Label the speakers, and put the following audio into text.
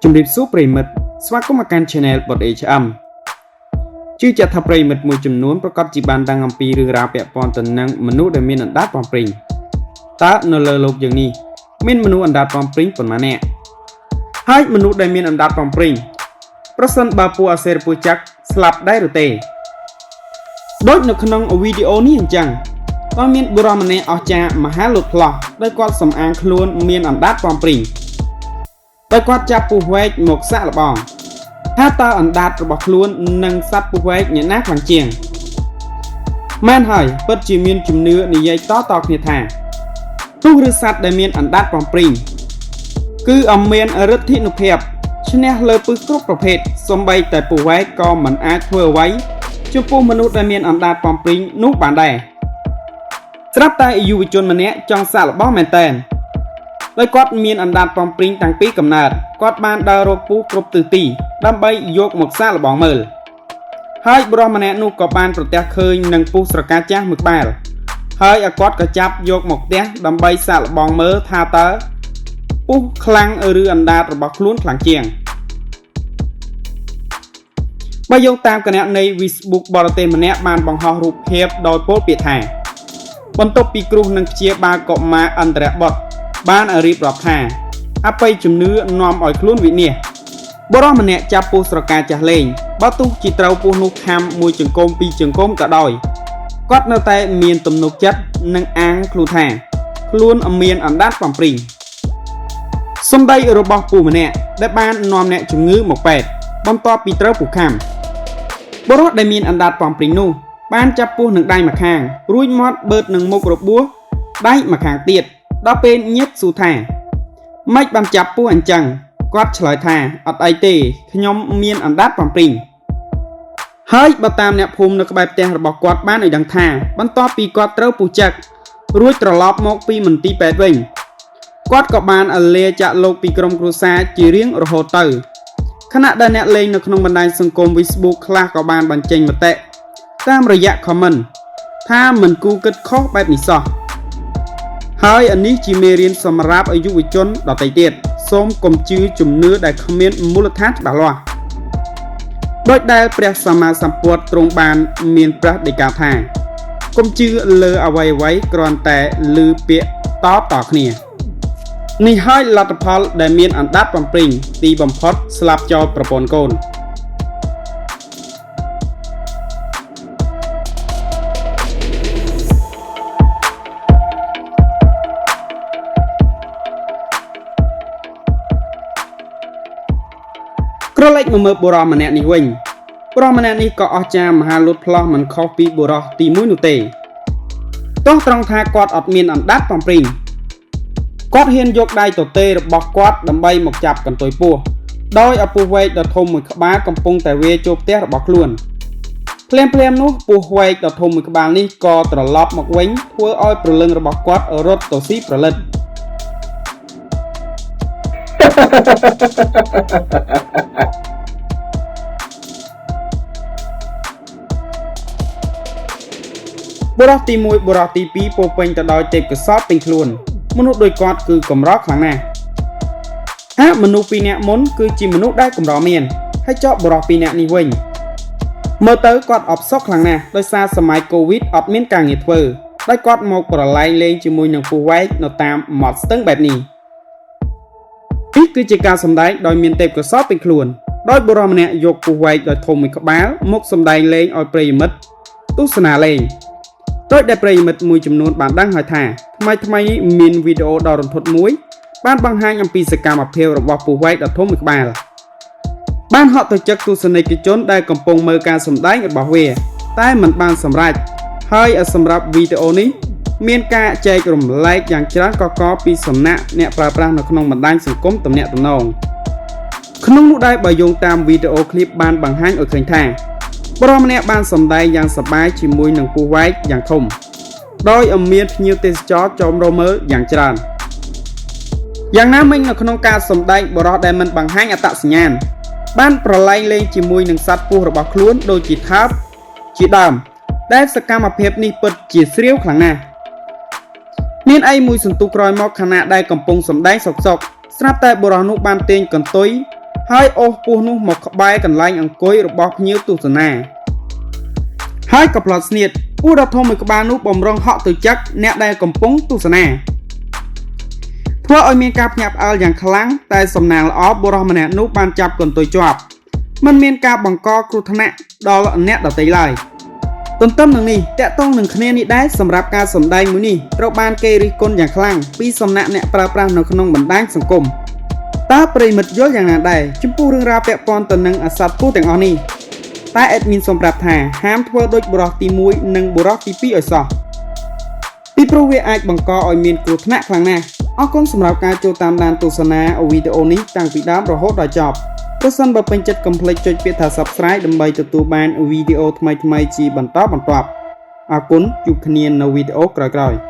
Speaker 1: ជំរាបសួរប្រិយមិត្តស្វាគមន៍មកកាន់ Channel បុត HM ជឿជាក់ថាប្រិយមិត្តមួយចំនួនប្រកាសជាបានដឹងអំពីរឿងរ៉ាវពាក់ព័ន្ធទៅនឹងមនុស្សដែលមានអណ្ដាតបំព្រីងតើនៅលើលោកយើងនេះមានមនុស្សអណ្ដាតបំព្រីងប៉ុន្មាននាក់ហើយមនុស្សដែលមានអណ្ដាតបំព្រីងប្រសិនបើពួកអសេរពូចាក់ស្លាប់ដែរឬទេដូចនៅក្នុងវីដេអូនេះអញ្ចឹងក៏មានបុរសម្នាក់អស្ចារ្យមហាលោតផ្លោះដោយគាត់សំអាងខ្លួនមានអណ្ដាតបំព្រីងដោយគាត់ចាប់ពស់វែកមកសាក់លបងថាតើអណ្ដាតរបស់ខ្លួននិងសត្វពស់វែកអ្នកណាខ្លាំងជាងមែនហើយពិតជាមានជំនឿនិយាយតៗគ្នាថាទោះឬសត្វដែលមានអណ្ដាតបំព្រីងគឺអមានឫទ្ធានុភាពឈ្នះលើពឹសគ្រប់ប្រភេទសូម្បីតែពស់វែកក៏មិនអាចធ្វើអ្វីចំពោះមនុស្សដែលមានអណ្ដាតបំព្រីងនោះបានដែរស្រាប់តែយុវជនម្នាក់ចង់សាកល្បងមែនតើដោយគាត់មានអណ្ដាតបំព្រីងតាំងពីកំណើតគាត់បានដើររកពស់គ្រប់ទិសទីដើម្បីយកមកសាកល្បងមើលហើយបុរសម្នាក់នោះក៏បានប្រទះឃើញនឹងពស់ស្រកាចាស់មួយក្បាលហើយឲ្យគាត់ក៏ចាប់យកមកផ្ទះដើម្បីសាកល្បងមើលថាតើពស់ខ្លាំងឬអណ្ដាតរបស់ខ្លួនខ្លាំងជាងបើយោងតាមគណនី Facebook បរទេសម្នាក់បានបង្ហោះរូបភាពដោយពោលពាក្យថាបន្ទាប់ពីគ្រោះនឹងព្យាបាលកុមារអន្តរបុត្របានរៀបរាប់ថាអបិយជំនឿនាំឲ្យខ្លួនវិនាសបុរសម្នាក់ចាប់ពស់ស្រកាចាស់លេងបើទោះជាត្រូវពស់នោះខាំមួយចង្គមពីរចង្គមក៏ដោយគាត់នៅតែមានទំនុកចិត្តនិងអាងខ្លួនថាខ្លួនមានអណ្ដាតបំព្រីងសម្ដីរបស់ពូម្នាក់ដែលបាននាំអ្នកជំងឺមកពេទ្យបន្ទាប់ពីត្រូវពស់ខាំបុរសដែលមានអណ្ដាតបំព្រីងនោះបានចាប់ពស់នឹងដៃម្ខាងរួចមាត់បឺតនឹងមុខរបួសដៃម្ខាងទៀតដល់ពេលញាតសួរថាម៉េចបានចាប់ពស់អញ្ចឹងគាត់ឆ្លើយថាអត់អីទេខ្ញុំមានអណ្ដាតបំព្រីងហើយបើតាមអ្នកភូមិនៅក្បែរផ្ទះរបស់គាត់បានឲ្យដឹងថាបន្ទាប់ពីគាត់ត្រូវពស់ចឹករួចត្រឡប់មកពីមន្ទីរពេទ្យវិញគាត់ក៏បានលាចាកលោកពីក្រុមគ្រួសារជារៀងរហូតទៅខណៈដែលអ្នកលេងនៅក្នុងបណ្ដាញសង្គម Facebook ខ្លះក៏បានបញ្ចេញមតិតាមរយៈ comment ថាមិនគួរគិតខុសបែបនេះសោះហើយអានេះជាមេរៀនសម្រាប់យុវជនដទៃទៀតសូមកុំជឿជំនឿដែលគ្មានមូលដ្ឋានច្បាស់លាស់ដោយដែលព្រះសម្មាសម្ពុទ្ធទ្រង់បានមានព្រះដីកាថាកុំជឿលើអ្វីៗគ្រាន់តែឮពាក្យតៗគ្នានេះហើយលទ្ធផលដែលមានអណ្ដាតបំព្រីងទីបំផុតស្លាប់ចោលប្រពន្ធកូនក្រឡេកមកមើលបុរសម្នាក់នេះវិញបុរសម្នាក់នេះក៏អស្ចារ្យមហាលោតផ្លោះមិនខុសពីបុរសទី1នោះទេទោះត្រង់ថាគាត់អត់មានអណ្ដាតបំព្រីងគាត់ហ៊ានយកដៃទទេរបស់គាត់ដើម្បីមកចាប់កន្ទុយពស់ដោយឪពុះវែកដ៏ធំមួយក្បាលកំពុងតែវាចូលផ្ទះរបស់ខ្លួនភ្លាមៗនោះពស់វែកដ៏ធំមួយក្បាលនេះក៏ត្រឡប់មកវិញធ្វើឲ្យព្រលឹងរបស់គាត់រត់ទៅស៊ីព្រលិតបុរសទី1បុរសទី2ពោពេញទៅដោយទេពកោសល្យពេញខ្លួនមនុស្សដូចគាត់គឺកម្រខ្លាំងណាស់ហាក់មនុស្សពីរនាក់មុនគឺជាមនុស្សដែលកម្រមានហើយចោះបុរសពីរនាក់នេះវិញមើលទៅគាត់អបសុកខ្លាំងណាស់ដោយសារសម័យកូវីដអត់មានការងារធ្វើដោយគាត់មកប្រឡែងលេងជាមួយនឹងពស់វែកនៅតាមមាត់ស្ទឹងបែបនេះនេះគឺជាការសម្ដែងដោយមានទេពកោសល្យពេញខ្លួនដោយបុរសម្នាក់យកពស់វែកដ៏ធំមួយក្បាលមកសម្ដែងលេងឲ្យប្រិយមិត្តទស្សនាលេងដោយដែលប្រិយមិត្តមួយចំនួនបានដឹងហើយថាថ្មីៗនេះមានវីដេអូដ៏រន្ធត់មួយបានបង្ហាញអំពីសកម្មភាពរបស់ពស់វែកដ៏ធំមួយក្បាលបានហក់ទៅចឹកទស្សនិកជនដែលកំពុងមើលការសម្ដែងរបស់វាតែមិនបានសម្រេចហើយសម្រាប់វីដេអូនេះមានការចែករំលែកយ៉ាងច្រើនកកពីសំណាក់អ្នកប្រើប្រាស់នៅក្នុងបណ្ដាញសង្គមទំនាក់ទំនងក្នុងនោះដែរបើយោងតាមវីដេអូឃ្លីបបានបង្ហាញឲ្យឃើញថាបុរសម្នាក់បានសម្ដែងយ៉ាងសប្បាយជាមួយនឹងពស់វែកយ៉ាងធំដោយមានភ្ញៀវទេសចរចូលរមើលយ៉ាងច្រើនយ៉ាងណាមិញនៅក្នុងការសម្ដែងបុរសដែលមិនបង្ហាញអត្តសញ្ញាណបានប្រឡែងលេងជាមួយនឹងសត្វពស់របស់ខ្លួនដូចជាថើបជាដើមដែលសកម្មភាពនេះពិតជាស្រាវខ្លាំងណាស់មានអីមួយសន្ទុះក្រោយមកខណៈដែលកំពុងសម្ដែងសុកៗស្រាប់តែបុរសនោះបានទាញកន្ទុយ ហើយអូសពស់នោះមកក្បែរកន្លែងអង្គុយរបស់ភ្ញៀវទស្សនាហើយក៏ផ្លត់ស្នៀតពស់ដ៏ធំមួយក្បាលនោះបំរុងហក់ទៅចឹកអ្នកដែលកំពុងទស្សនាធ្វើឲ្យមានការភ្ញាក់ផ្អើលយ៉ាងខ្លាំងតែសំណាងល្អបុរសម្នាក់នោះបានចាប់កន្ទុយជាប់មិនមានការបង្កគ្រោះថ្នាក់ដល់អ្នកដទៃឡើយទន្ទឹមនឹងនេះតាក់ទងនឹងគ្នានេះដែរសម្រាប់ការសម្ដែងមួយនេះត្រូវបានគេរិះគន់យ៉ាងខ្លាំងពីសំណាក់អ្នកប្រើប្រាស់នៅក្នុងបណ្ដាញសង្គមតើប្រិយមិត្តយល់យ៉ាងណាដែរចំពោះរឿងរ៉ាវពាក់ព័ន្ធទៅនឹងអសត្វពស់ទាំងអស់នេះតែ admin សូមប្រាប់ថាហាមធ្វើដូចបុរសទី1និងបុរសទី2ឲ្យសោះពីព្រោះវាអាចបង្កឲ្យមានគ្រោះថ្នាក់ខ្លាំងណាស់អរគុណសម្រាប់ការចូលតាមដានទស្សនាវីដេអូនេះតាំងពីដើមរហូតដល់ចប់ប្រសិនបើពេញចិត្តកុំភ្លេចចុចពាក្យថា Subscribe ដើម្បីទទួលបានវីដេអូថ្មីៗជាបន្តបន្ទាប់អរគុណជួបគ្នានៅវីដេអូក្រោយៗ។